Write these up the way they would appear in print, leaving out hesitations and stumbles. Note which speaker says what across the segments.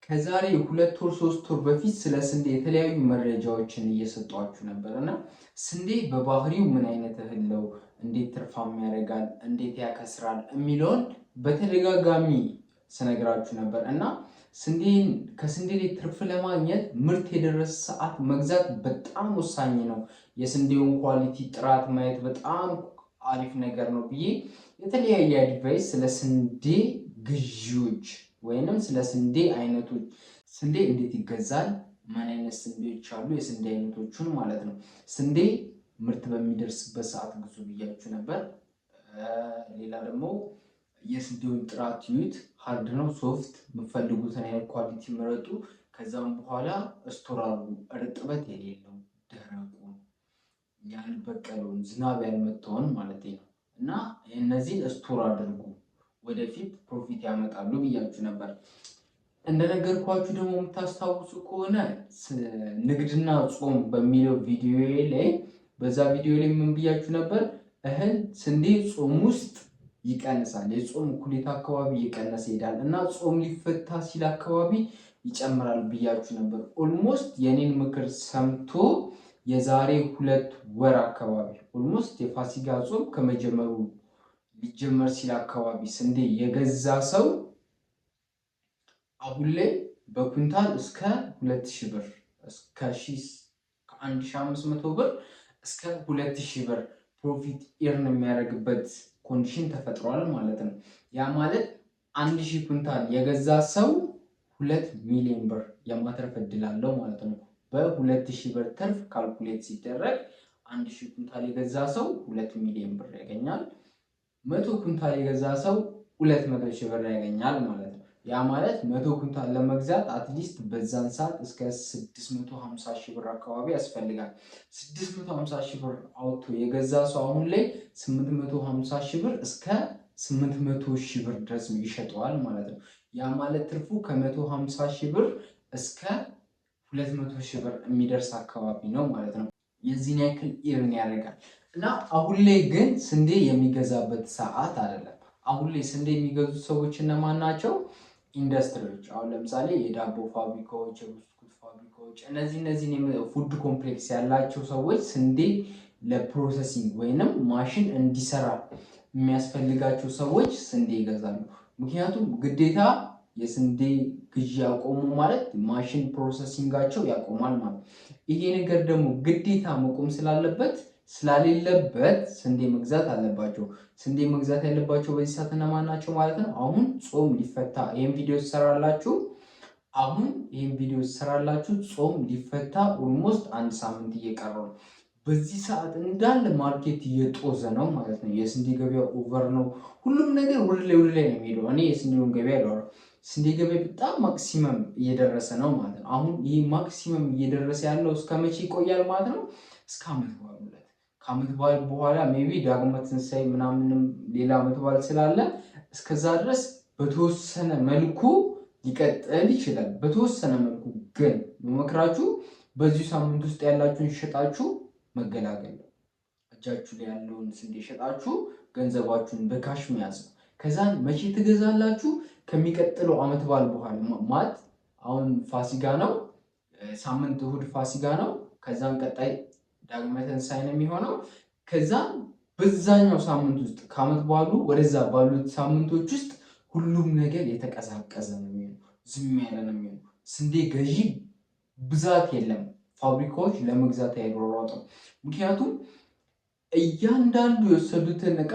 Speaker 1: ከዛሬ 2 ወር 3 ወር በፊት ስለ ስንዴ የተለያዩ መረጃዎችን እየሰጧችሁ ነበር እና ስንዴ በባህሪው ምን አይነት እህል ነው፣ እንዴት ትርፋም ያደርጋል፣ እንዴት ያከስራል የሚለውን በተደጋጋሚ ስነግራችሁ ነበር እና ስንዴን ከስንዴ ላይ ትርፍ ለማግኘት ምርት የደረሰ ሰዓት መግዛት በጣም ወሳኝ ነው። የስንዴውን quality ጥራት ማየት በጣም አሪፍ ነገር ነው ብዬ የተለያየ advice ስለ ስንዴ ግዢዎች ወይንም ስለ ስንዴ አይነቶች፣ ስንዴ እንዴት ይገዛል፣ ምን አይነት ስንዴዎች አሉ፣ የስንዴ አይነቶቹን ማለት ነው። ስንዴ ምርት በሚደርስበት ሰዓት ግዙ ብያችሁ ነበር። ሌላ ደግሞ የስንዴውን ጥራት ይዩት፣ hard ነው soft፣ የምትፈልጉትን አይነት quality ምረጡ። ከዛም በኋላ store አድርጉ፣ እርጥበት የሌለው ደረቁን፣ ያልበቀለውን፣ ዝናብ ያልመታውን ማለት ነው እና እነዚህን store አድርጉ፣ ወደፊት profit ያመጣሉ ብያችሁ ነበር። እንደነገርኳችሁ ደግሞ የምታስታውሱ ከሆነ ንግድና ጾም በሚለው ቪዲዮ ላይ፣ በዛ ቪዲዮ ላይ ምን ብያችሁ ነበር? እህል ስንዴ ጾም ውስጥ ይቀንሳል። የጾም እኩሌታ አካባቢ እየቀነሰ ይሄዳል እና ጾም ሊፈታ ሲል አካባቢ ይጨምራል ብያችሁ ነበር። Almost የኔን ምክር ሰምቶ የዛሬ 2 ወር አካባቢ almost የፋሲካ ጾም ከመጀመሩ ሊጀመር ሲል አካባቢ ስንዴ የገዛ ሰው አሁን ላይ በኩንታል እስከ 2000 ብር፣ እስከ ከ1500 ብር እስከ 2000 ብር profit earn የሚያደርግበት condition ተፈጥሯል ማለት ነው። ያ ማለት 1000 ኩንታል የገዛ ሰው 2 ሚሊዮን ብር የማትረፍ እድል አለው ማለት ነው። በ2000 ብር ትርፍ calculate ሲደረግ 1000 ኩንታል የገዛ ሰው 2 ሚሊዮን ብር ያገኛል። 100 ኩንታል የገዛ ሰው 200 ሺህ ብር ያገኛል ማለት ነው። ያ ማለት 100 ኩንታል ለመግዛት at least በዛን ሰዓት እስከ 650 ሺህ ብር አካባቢ ያስፈልጋል። 650 ሺህ ብር አውጥቶ የገዛ ሰው አሁን ላይ 850 ሺህ ብር እስከ 800 ሺህ ብር ድረስ ይሸጠዋል ማለት ነው። ያ ማለት ትርፉ ከ150 ሺህ ብር እስከ 200 ሺህ ብር የሚደርስ አካባቢ ነው ማለት ነው። የዚህን ያክል earn ያደርጋል። እና አሁን ላይ ግን ስንዴ የሚገዛበት ሰዓት አይደለም። አሁን ላይ ስንዴ የሚገዙ ሰዎች እነማን ናቸው? ኢንዱስትሪዎች። አሁን ለምሳሌ የዳቦ ፋብሪካዎች፣ የብስኩት ፋብሪካዎች፣ እነዚህ food complex ያላቸው ሰዎች፣ ስንዴ ለ processing ወይንም ማሽን እንዲሰራ የሚያስፈልጋቸው ሰዎች ስንዴ ይገዛሉ። ምክንያቱም ግዴታ የስንዴ ግዢ ያቆሙ ማለት machine processing ኣቸው ያቆማል ማለት። ይሄ ነገር ደግሞ ግዴታ መቆም ስላለበት ስላሌለበት ስንዴ መግዛት አለባቸው። ስንዴ መግዛት ያለባቸው በዚህ ሰዓት እነማን ናቸው ማለት ነው? አሁን ጾም ሊፈታ ይህን ቪዲዮ ትሰራላችሁ። አሁን ይህን ቪዲዮ ትሰራላችሁ። ጾም ሊፈታ almost አንድ ሳምንት እየቀረው ነው። በዚህ ሰዓት እንዳለ market እየጦዘ ነው ማለት ነው። የስንዴ ገበያ over ነው። ሁሉም ነገር ወደ ላይ ወደ ላይ ነው የሚሄደው። እኔ የስንዴውን ገበያ አላወራም። ስንዴ ገበያ በጣም maximum እየደረሰ ነው ማለት ነው። አሁን ይህ maximum እየደረሰ ያለው እስከ መቼ ይቆያል ማለት ነው? እስከ ዓመት በዓሉ ዕለት። ከዓመት በዓል በኋላ maybe ዳግመ ትንሣኤ ምናምንም ሌላ ዓመት በዓል ስላለ እስከዛ ድረስ በተወሰነ መልኩ ሊቀጥል ይችላል። በተወሰነ መልኩ ግን መመክራችሁ በዚሁ ሳምንት ውስጥ ያላችሁን ሸጣችሁ መገላገል ነው። እጃችሁ ላይ ያለውን ስንዴ ሸጣችሁ ገንዘባችሁን በ cash መያዝ ነው። ከዛን መቼ ትገዛላችሁ? ከሚቀጥለው ዓመት በዓል በኋላ ማለት አሁን ፋሲካ ነው፣ ሳምንት እሁድ ፋሲካ ነው። ከዛን ቀጣይ ዳግመ ትንሣኤ ነው የሚሆነው። ከዛ በዛኛው ሳምንት ውስጥ ከዓመት በዓሉ ወደዛ ባሉት ሳምንቶች ውስጥ ሁሉም ነገር የተቀዛቀዘ ነው የሚሆነው፣ ዝም ያለ ነው የሚሆነው። ስንዴ ገዢ ብዛት የለም። ፋብሪካዎች ለመግዛት አይሯሯጡም። ምክንያቱም እያንዳንዱ የወሰዱትን እቃ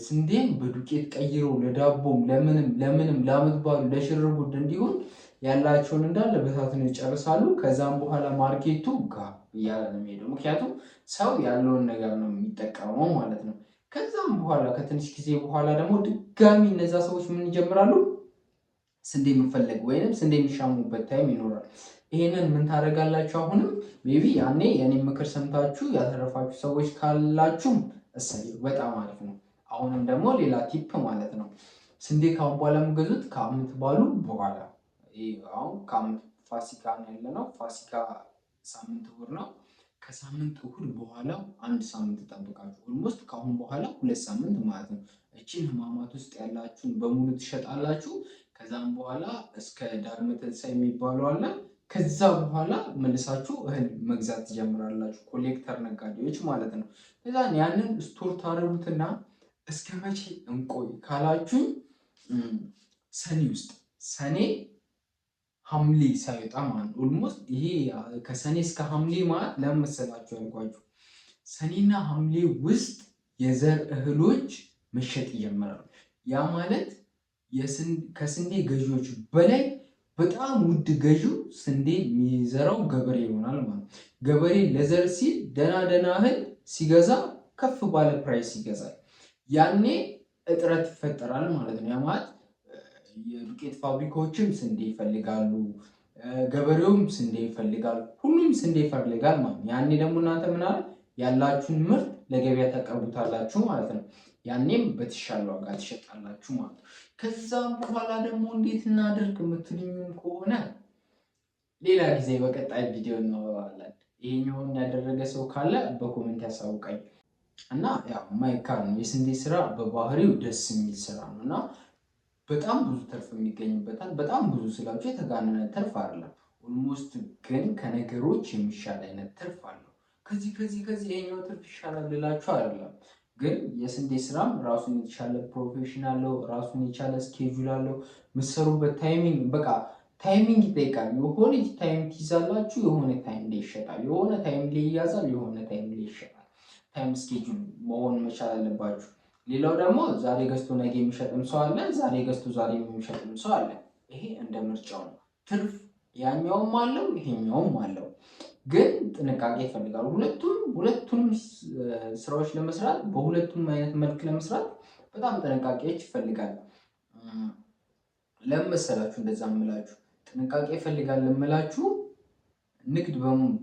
Speaker 1: ስንዴን በዱቄት ቀይረው ለዳቦም ለምንም ለምንም ለዓመት በዓሉ ለሽርጉድ እንዲሆን ያላቸውን እንዳለ በታትነው ይጨርሳሉ። ከዛም በኋላ market ኡ ጋብ እያለ ነው የሚሄደው። ምክንያቱም ሰው ያለውን ነገር ነው የሚጠቀመው ማለት ነው። ከዛም በኋላ ከትንሽ ጊዜ በኋላ ደግሞ ድጋሚ እነዛ ሰዎች ምን ይጀምራሉ? ስንዴ መፈለግ ወይንም ስንዴ የሚሻሙበት time ይኖራል። ይሄንን ምን ታደርጋላችሁ? አሁንም maybe ያኔ የኔ ምክር ሰምታችሁ ያተረፋችሁ ሰዎች ካላችሁም እሰየው፣ በጣም አሪፍ ነው። አሁንም ደግሞ ሌላ tip ማለት ነው። ስንዴ ካሁን በኋላ የምገዙት ከዓመት በዓሉ በኋላ፣ አሁን ከዓመት ፋሲካ ነው ያለነው። ፋሲካ ሳምንት እሑድ ነው። ከሳምንት እሑድ በኋላ አንድ ሳምንት ጠብቃችሁ almost ከአሁን በኋላ 2 ሳምንት ማለት ነው። እቺን ህማማት ውስጥ ያላችሁን በሙሉ ትሸጣላችሁ። ከዛም በኋላ እስከ ዳግመ ትንሣኤ የሚባለው አለ። ከዛ በኋላ መልሳችሁ እህል መግዛት ትጀምራላችሁ፣ collector ነጋዴዎች ማለት ነው። ከዛ ያንን store ታደርጉትና እስከ መቼ እንቆይ ካላችሁኝ ሰኔ ውስጥ፣ ሰኔ ሐምሌ ሳይወጣ ማለት ነው። Almost ይሄ ከሰኔ እስከ ሐምሌ ማለት ለምን መሰላችሁ ያልኳችሁ፣ ሰኔና ሐምሌ ውስጥ የዘር እህሎች መሸጥ ይጀምራሉ። ያ ማለት ከስንዴ ገዢዎች በላይ በጣም ውድ ገዢው ስንዴ የሚዘራው ገበሬ ይሆናል ማለት ነው። ገበሬ ለዘር ሲል ደና ደና እህል ሲገዛ ከፍ ባለ price ይገዛል። ያኔ እጥረት ይፈጠራል ማለት ነው። ያ ማለት የዱቄት ፋብሪካዎችም ስንዴ ይፈልጋሉ፣ ገበሬውም ስንዴ ይፈልጋል፣ ሁሉም ስንዴ ይፈልጋል ማለት ነው። ያኔ ደግሞ እናንተ ምን አለ ያላችሁን ምርት ለገበያ ታቀርቡታላችሁ ማለት ነው። ያኔም በተሻለ ዋጋ ትሸጣላችሁ ማለት ነው። ከዛም በኋላ ደግሞ እንዴት እናድርግ የምትሉኝም ከሆነ ሌላ ጊዜ በቀጣይ ቪዲዮ እናወራለን። ይሄኛውን ያደረገ ሰው ካለ በ comment ያሳውቀኝ። እና ያው የማይካድ ነው፣ የስንዴ ስራ በባህሪው ደስ የሚል ስራ ነው እና በጣም ብዙ ትርፍ የሚገኝበታል። በጣም ብዙ ስላችሁ የተጋነነ ትርፍ አይደለም። Almost ግን ከነገሮች የሚሻል አይነት ትርፍ አለው። ከዚህ ከዚህ ከዚህ ይሄኛው ትርፍ ይሻላል ልላችሁ አይደለም። ግን የስንዴ ስራም ራሱን የቻለ profession አለው፣ ራሱን የቻለ schedule አለው። የምትሰሩበት timing፣ በቃ timing ይጠይቃል። የሆነ time ትይዛላችሁ፣ የሆነ time ላይ ይሸጣል፣ የሆነ time ላይ ይያዛል፣ የሆነ time ላይ ይሸጣል። Time schedule መሆን መቻል አለባችሁ። ሌላው ደግሞ ዛሬ ገዝቶ ነገ የሚሸጥም ሰው አለ፣ ዛሬ ገዝቶ ዛሬ የሚሸጥም ሰው አለ። ይሄ እንደ ምርጫው ነው። ትርፍ ያኛውም አለው ይሄኛውም አለው፣ ግን ጥንቃቄ ይፈልጋል። ሁለቱንም ስራዎች ለመስራት፣ በሁለቱም አይነት መልክ ለመስራት በጣም ጥንቃቄዎች ይፈልጋል። ለምን መሰላችሁ እንደዛ የምላችሁ? ጥንቃቄ ይፈልጋል የምላችሁ ንግድ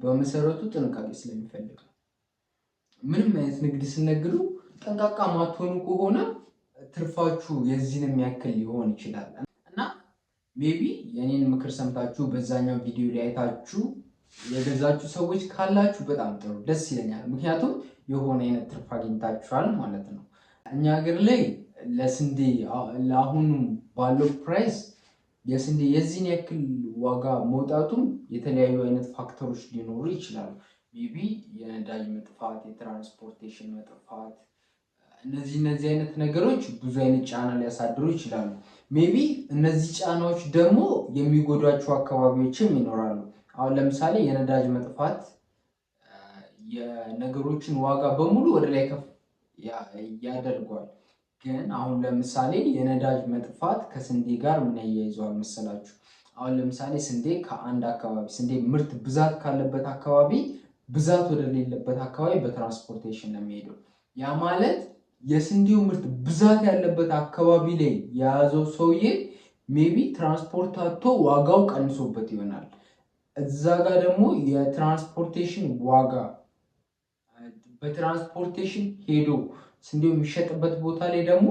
Speaker 1: በመሰረቱ ጥንቃቄ ስለሚፈልግ ነው። ምንም አይነት ንግድ ስነግዱ ጠንቃቃ ማትሆኑ ከሆነ ትርፋችሁ የዚህን የሚያክል ሊሆን ይችላል። እና maybe የኔን ምክር ሰምታችሁ በዛኛው ቪዲዮ ላይ አይታችሁ የገዛችሁ ሰዎች ካላችሁ በጣም ጥሩ፣ ደስ ይለኛል። ምክንያቱም የሆነ አይነት ትርፍ አግኝታችኋል ማለት ነው። እኛ ሀገር ላይ ለስንዴ ለአሁኑ ባለው price የስንዴ የዚህን ያክል ዋጋ መውጣቱም የተለያዩ አይነት factor ኦች ሊኖሩ ይችላሉ። Maybe የነዳጅ መጥፋት፣ የ transportation መጥፋት፣ እነዚህ አይነት ነገሮች ብዙ አይነት ጫና ሊያሳድሩ ይችላሉ። Maybe እነዚህ ጫናዎች ደግሞ የሚጎዷቸው አካባቢዎችም ይኖራሉ። አሁን ለምሳሌ የነዳጅ መጥፋት የነገሮችን ዋጋ በሙሉ ወደ ላይ ከፍ ያደርገዋል። ግን አሁን ለምሳሌ የነዳጅ መጥፋት ከስንዴ ጋር ምን ያያይዘዋል መሰላችሁ? አሁን ለምሳሌ ስንዴ ከአንድ አካባቢ፣ ስንዴ ምርት ብዛት ካለበት አካባቢ ብዛት ወደሌለበት አካባቢ በ transportation ነው የሚሄደው። ያ ማለት የስንዴው ምርት ብዛት ያለበት አካባቢ ላይ የያዘው ሰውዬ maybe ትራንስፖርት አጥቶ ዋጋው ቀንሶበት ይሆናል። እዛ ጋር ደግሞ የ transportation ዋጋ፣ በ transportation ሄዶ ስንዴው የሚሸጥበት ቦታ ላይ ደግሞ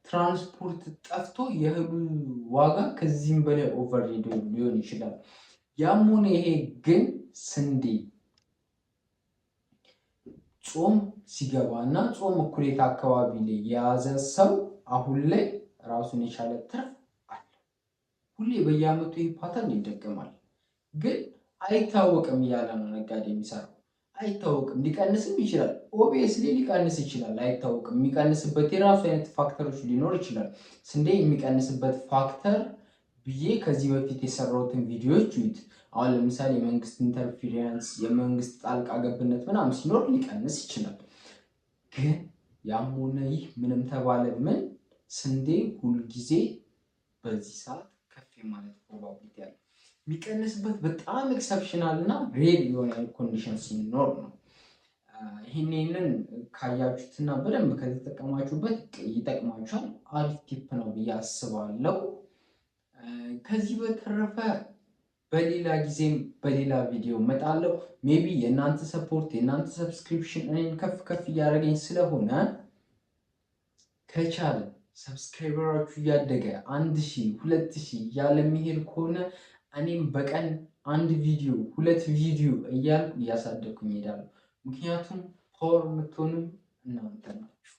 Speaker 1: ትራንስፖርት ጠፍቶ የእህሉ ዋጋ ከዚህም በላይ over ሄዶ ሊሆን ይችላል። ያም ሆነ ይሄ ግን ስንዴ ጾም ሲገባ እና ጾም እኩሌታ አካባቢ ላይ የያዘ ሰው አሁን ላይ ራሱን የቻለ ትርፍ አለ። ሁሌ በየዓመቱ ይህ pattern ይደገማል። ግን አይታወቅም እያለ ነው ነጋዴ የሚሰራው። አይታወቅም፣ ሊቀንስም ይችላል። Obviously ሊቀንስ ይችላል፣ አይታወቅም። የሚቀንስበት የራሱ አይነት factor ኦች ሊኖር ይችላል። ስንዴ የሚቀንስበት factor ብዬ ከዚህ በፊት የሰራሁትን ቪዲዮዎች እዩት። አሁን ለምሳሌ የመንግስት interference፣ የመንግስት ጣልቃ ገብነት ምናምን ሲኖር ሊቀንስ ይችላል። ግን ያም ሆነ ይህ፣ ምንም ተባለ ምን፣ ስንዴ ሁልጊዜ በዚህ ሰዓት ከፍ የማለት probability አለ። የሚቀንስበት በጣም exceptional እና rare የሆነ condition ሲኖር ነው። ይህንን ካያችሁትና በደንብ ከተጠቀማችሁበት ይጠቅማችኋል። አሪፍ tip ነው ብዬ አስባለሁ። ከዚህ በተረፈ በሌላ ጊዜም በሌላ ቪዲዮ እመጣለሁ። Maybe የእናንተ support፣ የእናንተ subscription እኔን ከፍ ከፍ እያደረገኝ ስለሆነ ከቻለ subscriber ኣችሁ እያደገ 1000፣ 2000 እያለ የሚሄድ ከሆነ እኔም በቀን አንድ ቪዲዮ፣ ሁለት ቪዲዮ እያልኩ እያሳደግኩኝ እሄዳለሁ። ምክንያቱም power የምትሆኑ እናንተ ናችሁ።